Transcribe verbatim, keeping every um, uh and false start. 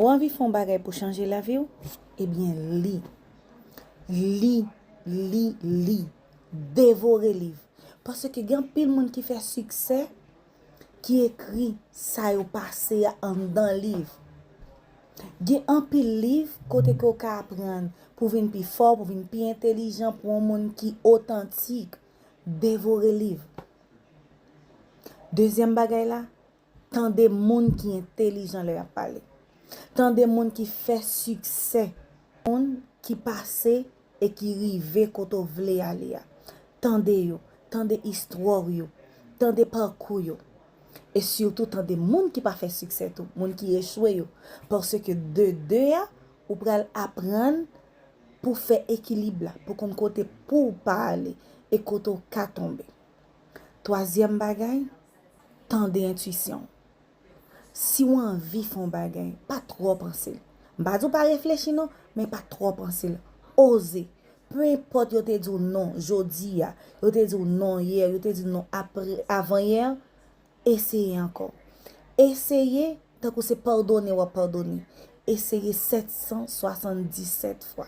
Ou anvi fè yon bagay pou chanje lavi w? Ebyen, li. Li, li, li. Devore liv. Paske gen anpil moun ki fè siksè, ki ekri sa yo pase a anndan liv. Gen anpil liv kote ke w ka aprann pou vin pi fò, pou vin pi entelijan, pou yon moun ki otantik. Devore liv. Dezyèm bagay la, tande moun ki entelijan lè y ap pale. Tande moun ki fè siksè. Moun ki pase e ki rive kote w vle ale a. Tande yo, tande istwa yo, tande pakou yo. E sitou tande moun ki pa fè siksè tou, moun ki echwe yo. Paske de de a, ou pral aprann pou fè ekilib la, pou konn kote pou w pa ale e kote w ka tonbe. Twazyèm bagay, tande entwisyon w. Si w anvi fè yon bagay, pa twò panse l. M pa di w pa reflechi non, men pa twò panse l. Oze. Peu enpòt yo te di w non jodi a, yo te di w non yè, yo te di w non apre, avan yè, eseye ankò. Eseye tankou se padone w ap padone. Eseye sèt san swasanndisèt fwa.